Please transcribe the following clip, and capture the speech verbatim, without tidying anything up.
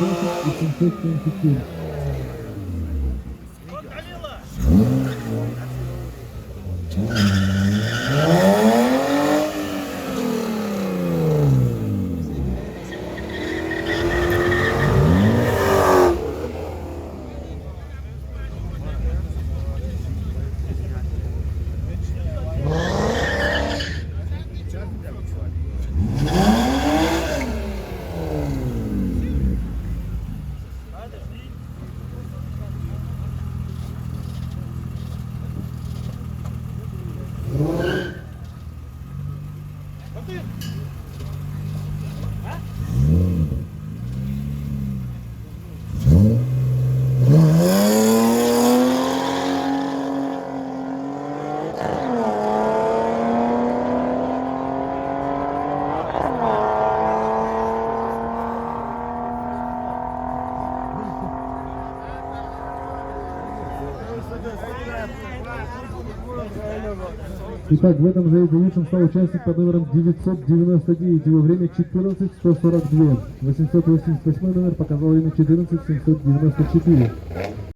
восемьдесят и семьсот семьдесят семь. Итак, в этом заезде лучшим стал участник под номером девятьсот девяносто девять. Его время четырнадцать сто сорок два. Восемьсот восемьдесят восьмой номер показал время четырнадцать семьсот девяносто четыре.